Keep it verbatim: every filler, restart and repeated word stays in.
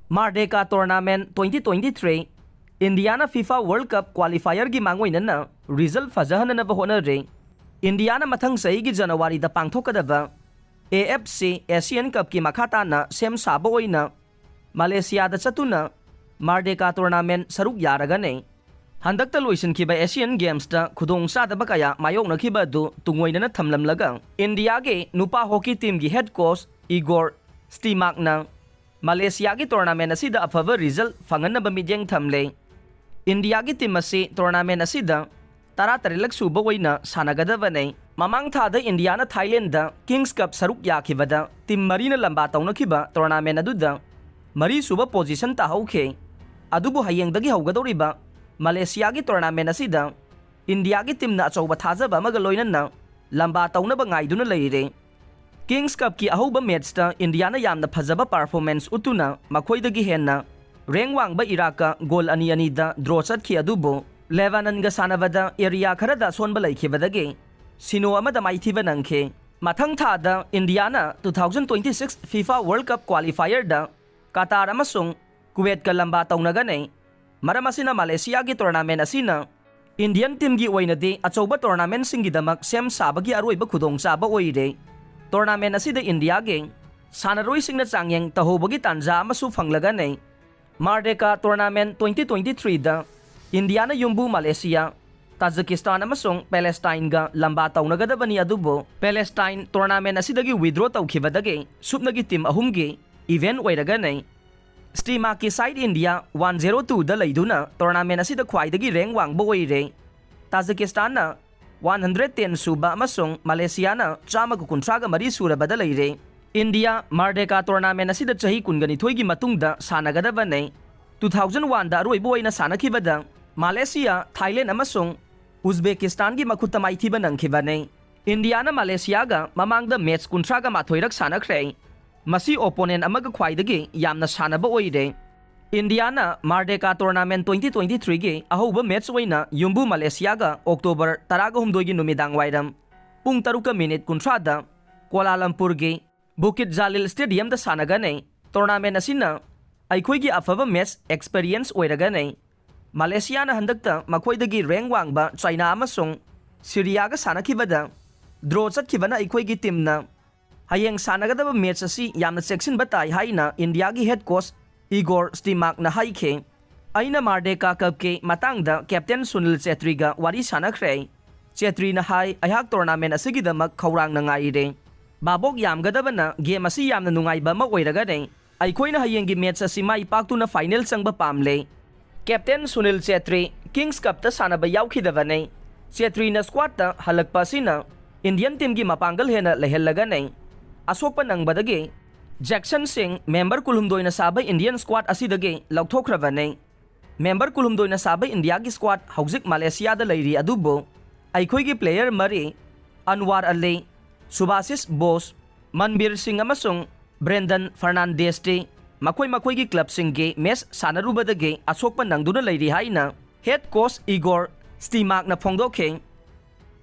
Mardeka Tournament twenty twenty-three, ꯏꯟꯗꯤꯌꯥꯅ FIFA World Cup qualifierꯒꯤ ꯃꯥꯡꯑꯣꯏꯅꯅ result ꯐꯖꯍꯟꯅꯅꯕ ꯍꯣꯠꯅꯔꯦ꯫ ꯏꯟꯗꯤꯌꯥꯅ ꯃꯊꯪ ꯆꯍꯤꯒꯤ ꯖꯅꯋꯥꯔꯤꯗ ꯄꯥꯡꯊꯣꯛꯀꯗꯕ AFC Asian Cupꯀꯤ ꯃꯈꯥ ꯇꯥꯅ ꯁꯦꯝ ꯁꯥꯕ ꯑꯣꯏꯅ ꯃꯂꯦꯁꯤꯌꯥꯗ ꯆꯠꯇꯨꯅ Mardeka Tournament ꯁꯔꯨꯛ ꯌꯥꯔꯒꯅꯤ꯫ ꯍꯟꯗꯛꯇ ꯂꯣꯏꯁꯤꯟꯈꯤꯕ Asian Gamesꯇ ꯈꯨꯗꯣꯡ ꯆꯥꯗꯕ ꯀꯌꯥ ꯃꯥꯌꯣꯛꯅꯈꯤꯕ ꯑꯗꯨ ꯇꯨꯡꯑꯣꯏꯅꯅ ꯊꯝꯂꯝꯂꯒ, ꯏꯟꯗꯤꯌꯥꯒꯤ ꯅꯨꯄꯥ ꯍꯣꯀꯤ ꯇꯤꯝꯒꯤ head coach Igor Stimmakꯅ ꯃꯂꯦꯁꯤꯌꯥꯒꯤ tournament ꯑꯁꯤꯗ ꯑꯐꯕ result ꯐꯪꯍꯟꯅꯕ ꯃꯤꯠꯌꯦꯡ ꯊꯝꯂꯦ꯫ ꯏꯟꯗꯤꯌꯥꯒꯤ ꯇꯤꯝ ꯑꯁꯤ tournament ꯑꯁꯤꯗ ꯇꯔꯥꯇꯔꯦꯠꯂꯛ ꯁꯨꯕ ꯑꯣꯏꯅ ꯁꯥꯟꯅꯒꯗꯕꯅꯤ꯫ ꯃꯃꯥꯡ ꯊꯥꯗ ꯏꯟꯗꯤꯌꯥꯅ ꯊꯥꯏꯂꯦꯟꯗ Kings Cup ꯁꯔꯨꯛ ꯌꯥꯈꯤꯕꯗ ꯇꯤꯝ ꯃꯔꯤꯅ ꯂꯝꯕꯥ ꯇꯧꯅꯈꯤꯕ tournament ꯑꯗꯨꯗ ꯃꯔꯤꯁꯨꯕ position ꯇꯥꯍꯧꯈꯤ꯫ ꯑꯗꯨꯕꯨ ꯍꯌꯦꯡꯗꯒꯤ ꯍꯧꯒꯗꯧꯔꯤꯕ ꯃꯂꯦꯁꯤꯌꯥꯒꯤ tournament ꯑꯁꯤꯗ ꯏꯟꯗꯤꯌꯥꯒꯤ ꯇꯤꯝꯅ ꯑꯆꯧꯕ ꯊꯥꯖꯕ ꯑꯃꯒ ꯂꯣꯏꯅꯅ ꯂꯝꯕꯥ ꯇꯧꯅꯕ ꯉꯥꯏꯗꯨꯅ ꯂꯩꯔꯦ꯫ Kings Cupꯀꯤ ꯑꯍꯧꯕ matchꯇ ꯏꯟꯗꯤꯌꯥꯅ ꯌꯥꯝꯅ ꯐꯖꯕ performance ꯎꯠꯇꯨꯅ ꯃꯈꯣꯏꯗꯒꯤ ꯍꯦꯟꯅ rank ꯋꯥꯡꯕ ꯏꯔꯥꯛꯀ goal ꯑꯅꯤ ꯑꯅꯤꯗ draw ꯆꯠꯈꯤ, ꯑꯗꯨꯕꯨ ꯂꯦꯕꯥꯅꯟꯒ ꯁꯥꯟꯅꯕꯗ area ꯈꯔꯗ ꯑꯁꯣꯟꯕ ꯂꯩꯈꯤꯕꯗꯒꯤ ꯁꯤꯅꯣ ꯑꯃꯗ ꯃꯥꯏꯊꯤꯕ ꯅꯪꯈꯤ꯫ ꯃꯊꯪ ꯊꯥꯗ ꯏꯟꯗꯤꯌꯥꯅ two thousand twenty-six FIFA World Cup qualifierꯗ ꯀꯇꯥꯔ ꯑꯃꯁꯨꯡ ꯀꯨꯋꯦꯠꯀ ꯂꯝꯕꯥ ꯇꯧꯅꯒꯅꯤ꯫ ꯃꯔꯝ ꯑꯁꯤꯅ ꯃꯂꯦꯁꯤꯌꯥꯒꯤ tournament ꯑꯁꯤꯅ Indian teamꯒꯤ ꯑꯣꯏꯅꯗꯤ ꯑꯆꯧꯕ tournamentꯁꯤꯡꯒꯤꯗꯃꯛ ꯁꯦꯝ ꯁꯥꯕꯒꯤ ꯑꯔꯣꯏꯕ ꯈꯨꯗꯣꯡꯆꯥꯕ ꯑꯣꯏꯔꯦ꯫ Tournament ꯑꯁꯤꯗ ꯏꯟꯗꯤꯌꯥꯒꯤ ꯁꯥꯟꯅꯔꯣꯏꯁꯤꯡꯅ ꯆꯥꯡꯌꯦꯡ ꯇꯧꯍꯧꯕꯒꯤ ꯇꯥꯟꯖꯥ ꯑꯃꯁꯨ ꯐꯪꯂꯒꯅꯤ꯫ Mardeka Tournament twenty twenty-threeꯗ ꯏꯟꯗꯤꯌꯥꯅ ꯌꯨꯝꯕꯨ ꯃꯂꯦꯁꯤꯌꯥ, ꯇꯥꯖꯤꯀꯤꯁꯇꯥꯟ ꯑꯃꯁꯨꯡ ꯄꯦꯂꯦꯁꯇꯥꯏꯟꯒ ꯂꯝꯕꯥ ꯇꯧꯅꯒꯗꯕꯅꯤ, ꯑꯗꯨꯕꯨ ꯄꯦꯂꯦꯁꯇꯥꯏꯟ tournament ꯑꯁꯤꯗꯒꯤ withdraw ꯇꯧꯈꯤꯕꯗꯒꯤ ꯁꯨꯞꯅꯒꯤ ꯇꯤꯝ ꯑꯍꯨꯝꯒꯤ event ꯑꯣꯏꯔꯒꯅꯤ꯫ ꯁ꯭ꯇꯤꯃꯥꯛꯀꯤ side ꯏꯟꯗꯤꯌꯥ one zero twoꯗ ꯂꯩꯗꯨꯅ tournament ꯑꯁꯤꯗ ꯈ꯭ꯋꯥꯏꯗꯒꯤ rank ꯋꯥꯡꯕ ꯑꯣꯏꯔꯦ꯫ ꯇꯥꯖꯤꯀꯤꯁꯇꯥꯟꯅ one hundred ten ꯁꯨꯕ ꯑꯃꯁꯨꯡ ꯃꯂꯦꯁꯤꯌꯥꯅ ꯆꯥꯝꯃꯒ ꯀꯨꯟꯊ꯭ꯔꯥꯒ ꯃꯔꯤ ꯁꯨꯔꯕꯗ ꯂꯩꯔꯦ꯫ ꯏꯟꯗꯤꯌꯥ Mardeka Tournament ꯑꯁꯤꯗ ꯆꯍꯤ ꯀꯨꯟꯒ ꯅꯤꯊꯣꯏꯒꯤ ꯃꯇꯨꯡꯗ ꯁꯥꯟꯅꯒꯗꯕꯅꯤ꯫ Two thousand oneꯗ ꯑꯔꯣꯏꯕ ꯑꯣꯏꯅ ꯁꯥꯟꯅꯈꯤꯕꯗ ꯃꯂꯦꯁꯤꯌꯥ, ꯊꯥꯏꯂꯦꯟ ꯑꯃꯁꯨꯡ ꯎꯖꯕꯦꯀꯤꯁꯇꯥꯟꯒꯤ ꯃꯈꯨꯠꯇ ꯃꯥꯏꯊꯤꯕ ꯅꯪꯈꯤꯕꯅꯤ꯫ ꯏꯟꯗꯤꯌꯥꯅ ꯃꯂꯦꯁꯤꯌꯥꯒ ꯃꯃꯥꯡꯗ match ꯀꯨꯟꯊ꯭ꯔꯥꯒ ꯃꯥꯊꯣꯏꯔꯛ ꯁꯥꯟꯅꯈ꯭ꯔꯦ꯫ ꯃꯁꯤ opponent ꯑꯃꯒ ꯈ꯭ꯋꯥꯏꯗꯒꯤ ꯌꯥꯝꯅ ꯁꯥꯟꯅꯕ ꯑꯣꯏꯔꯦ꯫ ꯏꯟꯗꯤꯌꯥꯅ Mardeka Tournament twenty twenty-threeꯒꯤ ꯑꯍꯧꯕ match ꯑꯣꯏꯅ ꯌꯨꯝꯕꯨ ꯃꯂꯦꯁꯤꯌꯥꯒ October ꯇꯔꯥꯒ ꯍꯨꯝꯗꯣꯏꯒꯤ ꯅꯨꯃꯤꯗꯥꯡ ꯋꯥꯏꯔꯝ ꯄꯨꯡ ꯇꯔꯨꯛꯀ minute ꯀꯨꯟꯊ꯭ꯔꯥꯗ ꯀꯣꯂꯥꯂꯝꯄꯨꯔꯒꯤ ꯕꯨꯀꯤꯠ ꯖꯥꯂꯤꯜ Stadiumꯗ ꯁꯥꯟꯅꯒꯅꯤ꯫ Tournament ꯑꯁꯤꯅ ꯑꯩꯈꯣꯏꯒꯤ ꯑꯐꯕ ꯃꯦꯠꯆ ꯑꯦꯛꯁꯄꯤꯔꯤꯌꯦꯟꯁ ꯑꯣꯏꯔꯒꯅꯤ꯫ ꯃꯂꯦꯁꯤꯌꯥꯅ ꯍꯟꯗꯛꯇ ꯃꯈꯣꯏꯗꯒꯤ ꯔꯦꯡ ꯋꯥꯡꯕ ꯆꯥꯏꯅꯥ ꯑꯃꯁꯨꯡ ꯁꯤꯔꯤꯌꯥꯒ ꯁꯥꯟꯅꯈꯤꯕꯗ ꯗ꯭ꯔꯣ ꯆꯠꯈꯤꯕꯅ ꯑꯩꯈꯣꯏꯒꯤ ꯇꯤꯝꯅ ꯍꯌꯦꯡ ꯁꯥꯟꯅꯒꯗꯕ ꯃꯦꯠꯆ ꯑꯁꯤ ꯌꯥꯝꯅ ꯆꯦꯛꯁꯤꯟꯕ ꯇꯥꯏ ꯍꯥꯏꯅ ꯏꯟꯗꯤꯌꯥꯒꯤ ꯍꯦꯗ ꯀꯣꯆ ꯏꯒꯣꯔ ꯁ꯭ꯇꯤꯃꯥꯛꯅ ꯍꯥꯏꯈꯤ꯫ ꯑꯩꯅ ꯃꯥꯔꯗꯦꯀꯥ ꯀꯞꯀꯤ ꯃꯇꯥꯡꯗ ꯀꯦꯞꯇꯦꯟ ꯁꯨꯅꯤꯜ ꯆꯦꯇ꯭ꯔꯤꯒ ꯋꯥꯔꯤ ꯁꯥꯟꯅꯈ꯭ꯔꯦ꯫ ꯆꯦꯇ꯭ꯔꯤꯅ ꯍꯥꯏ, "ꯑꯩꯍꯥꯛ ꯇꯣꯔꯅꯥꯃꯦꯟ ꯑꯁꯤꯒꯤꯗꯃꯛ ꯈꯧꯔꯥꯡꯅ ꯉꯥꯏꯔꯦ꯫ ꯚꯥꯕꯣꯛ ꯌꯥꯝꯒꯗꯕꯅ ꯒꯦꯝ ꯑꯁꯤ ꯌꯥꯝꯅ ꯅꯨꯡꯉꯥꯏꯕ ꯑꯃ ꯑꯣꯏꯔꯒꯅꯤ꯫ ꯑꯩꯈꯣꯏꯅ ꯍꯌꯦꯡꯒꯤ ꯃꯦꯠꯆ ꯑꯁꯤ ꯃꯥꯏ ꯄꯥꯛꯇꯨꯅ ꯐꯥꯏꯅꯦꯜ ꯆꯪꯕ ꯄꯥꯝꯂꯦ"꯫ ꯀꯦꯞꯇꯦꯟ ꯁꯨꯅꯤꯜ ꯆꯦꯇ꯭ꯔꯤ ꯀꯤꯡꯁ ꯀꯞꯇ ꯁꯥꯟꯅꯕ ꯌꯥꯎꯈꯤꯗꯕꯅꯤ꯫ ꯆꯦꯇ꯭ꯔꯤꯅ ꯁ꯭ꯀ꯭ꯋꯥꯗꯇ ꯍꯜꯂꯛꯄ ꯑꯁꯤꯅ ꯏꯟꯗꯤꯌꯟ ꯇꯤꯝꯒꯤ ꯃꯄꯥꯡꯒꯜ ꯍꯦꯟꯅ ꯂꯩꯍꯜꯂꯒꯅꯤ꯫ ꯑꯁꯣꯛꯄ ꯅꯪꯕꯗꯒꯤ ꯖꯦꯛꯁꯟ ꯁꯤꯡ, ꯃꯦꯝꯕꯔ ꯀꯨꯟꯍꯨꯝꯗꯣꯏꯅ ꯁꯥꯕ ꯏꯟꯗꯤꯌꯟ ꯁ꯭ꯀ꯭ꯋꯥꯗ ꯑꯁꯤꯗꯒꯤ ꯂꯧꯊꯣꯛꯈ꯭ꯔꯕꯅꯤ꯫ ꯃꯦꯝꯕꯔ ꯀꯨꯟꯍꯨꯝꯗꯣꯏꯅ ꯁꯥꯕ ꯏꯟꯗꯤꯌꯥꯒꯤ ꯁ꯭ꯀ꯭ꯋꯥꯗ ꯍꯧꯖꯤꯛ ꯃꯂꯦꯁꯤꯌꯥꯗ ꯂꯩꯔꯤ, ꯑꯗꯨꯕꯨ ꯑꯩꯈꯣꯏꯒꯤ ꯄ꯭ꯂꯦꯌꯔ ꯃꯔꯤ, ꯑꯟꯋꯥꯔ ꯑꯂꯤ, ꯁꯨꯚꯥꯁꯤꯁ ꯕꯣꯁ, ꯃꯟꯕꯤꯔ ꯁꯤꯡ ꯑꯃꯁꯨꯡ ꯕ꯭ꯔꯦꯟꯗꯟ ꯐꯔꯅꯥꯟꯗꯦꯁꯇꯤ ꯃꯈꯣꯏ ꯃꯈꯣꯏꯒꯤ ꯀ꯭ꯂꯕꯁꯤꯡꯒꯤ ꯃꯦꯆ ꯁꯥꯟꯅꯔꯨꯕꯗꯒꯤ ꯑꯁꯣꯛꯄ ꯅꯪꯗꯨꯅ ꯂꯩꯔꯤ ꯍꯥꯏꯅ ꯍꯦꯗ ꯀꯣꯆ ꯏꯒꯣꯔ ꯁ꯭ꯇꯤꯃꯥꯛꯅ ꯐꯣꯡꯗꯣꯛꯈꯤ꯫